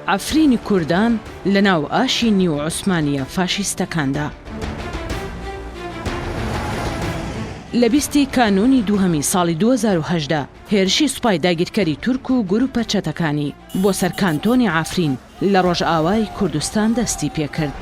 عەفرینی کوردان لە ناو ئاشی نیو عوسمانییە فاشیستەکاندا. لە بیستی کانوونی دووهەمی ساڵی 2018 هێرشی سوپای داگیرکەری تورک و گروپە چەتەکانی بۆ سەر کانتۆنی عەفرین لە ڕۆژئاوای کوردستان دەستی پێکرد.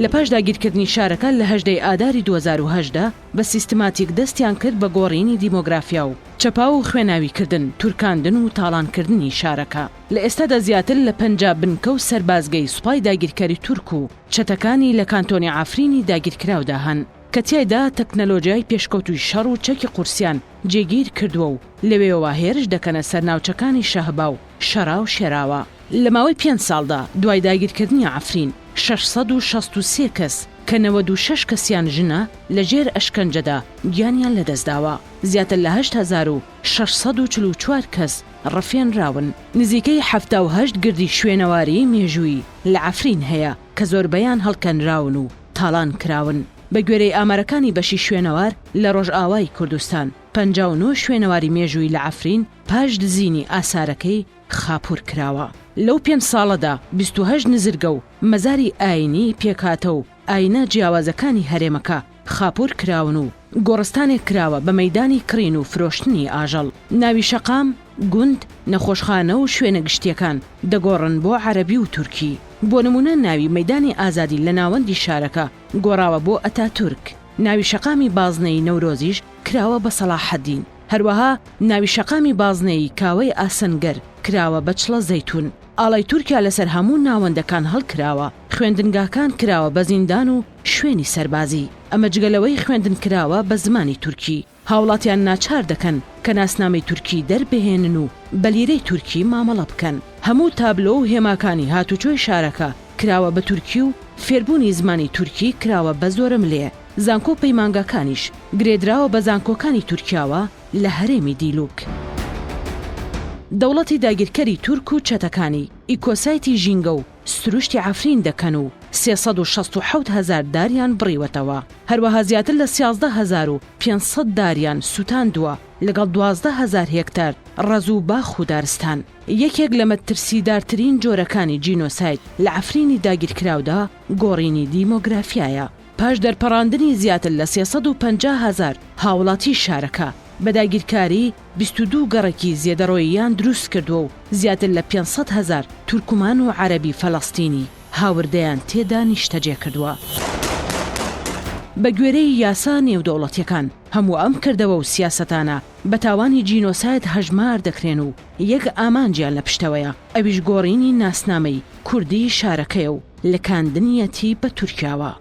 لە پاش داگیرکردنی شارەکە لە 18 ی ئاداری 2018 بە سیستماتیک دەستیان کرد بە گۆڕینی دیمۆگرافیا و چەپاو و خوێناویکردن، تورکاندن و تاڵانکردنی شارەکە. لە ئێستادا زیاتر لە 50 بنکە و سەربازگەی سوپای داگیرکەری تورک و چەتەکانی لە کانتۆنی عەفرینی داگیرکراودا هەن کە تیایدا تەکنەلۆجیای پێشکەوتووی شەڕ و چەکی قورسیان جێگیر کردووە و لەوێوە هێرش دەکەنە سەر ناوچەکانی شەهبا و شەرا و شێراوا. لە ماوەی پێنج ساڵدا دوای داگیرکردنی عەفرین، 663 کەس کە 96 کەسیان ژنە لە ژێر ئەشکەنجەدا گیانیان لەدەستداوە. زیاتر لە 8644 کەس ڕفێنراون. نزیکەی 78 گردی شوێنەواریی مێژوویی لە عەفرین هەیە کە زۆربەیان هەڵکەنراون و تاڵان کراون. بە گوێرەی ئامارەکانی بەشی شوێنەوار لە ڕۆژئاوای کوردستان، 59 شوێنەواری مێژوویی لە عەفرین پاش دزینی ئاسارەکەی خاپوور کراوە. لەو پێنج ساڵەدا 28 نزرگە و مەزاری ئایینیی پێکهاتە و ئایینە جیاوازەکانی هەرێمەکە خاپوور کراون و گۆڕستانێک کراوە بە مەیدانی کڕین و فرۆشتنی ئاژەڵ. ناوی شەقام، گوند، نەخۆشخانە و شوێنە گشتییەکان دەگۆڕن بۆ عەرەبی و تورکی. بۆ نموونە ناوی مەیدانی ئازادی لە ناوەندی شارەکە گۆڕاوە بۆ ئەتاتورک. ناوی شەقامی بازنەیی نەورۆزیش کراوە بە سەڵاحەدین. هەروەها ناوی شەقامی بازنەیی کاوەی ئاسنگەر کراوە بە چڵە زەیتوون. ئاڵای تورکیا لەسەر هەموو ناوەندەکان هەڵکراوە، خوێندنگاکان کراوە بە زیندان و شوێنی سەربازی. ئەمە جگە لەوەی خوێندن کراوە بە زمانی تورکی. هاوڵاتیان ناچار دەکەن کە ناسنامەی تورکی دەربهێنن و بە لیرەی تورکی مامەڵە بکەن. هەموو تابلۆ و هێماکانی هاتوچۆی شارەکە کراوە بە تورکی و فێربوونی زمانی تورکی کراوە بە زۆرەملێ. زانکۆ و پەیمانگاکانیش گرێدراوە بە زانکۆکانی تورکیاوە لە هەرێمی دیلوک. دەوڵەتی داگیرکەری تورک و چەتەکانی، ئیکۆسایتی ژینگە و سروشتی عەفرین دەکەن و 367 هەزار داریان بڕیوەتەوە. هەروەها زیاتر لە 13500 داریان سوتاندووە لەگەڵ 12 هەزار هێکتار ڕەز و باخ و دارستان. یەکێک لە مەترسیدارترین جۆرەکانی جینۆساید لە عەفرینی داگیرکراودا گۆڕینی دیمۆگرافیایە. پاش دەرپەڕاندنی زیاتر لە 350 هەزار هاوڵاتی شارەکە بە داگیرکاری، 22 گەڕەکی زێدەڕۆییان دروستکردووە و زیاتر لە 500 هەزار تورکمان و عەرەبی فەلەستینی هاوردەیان تێدا نیشتەجێ کردووە. بە گوێرەی یاسا نێودەوڵەتیەکان هەموو ئەم کردەوە و سیاسەتانە بە تاوانی جینۆساید هەژمار دەکرێن و یەک ئامانجیان لە پشتەوەیە ئەویش گۆڕینی ناسنامەی کوردی شارەکەیە و لکاندنیەتی بە تورکیاوە.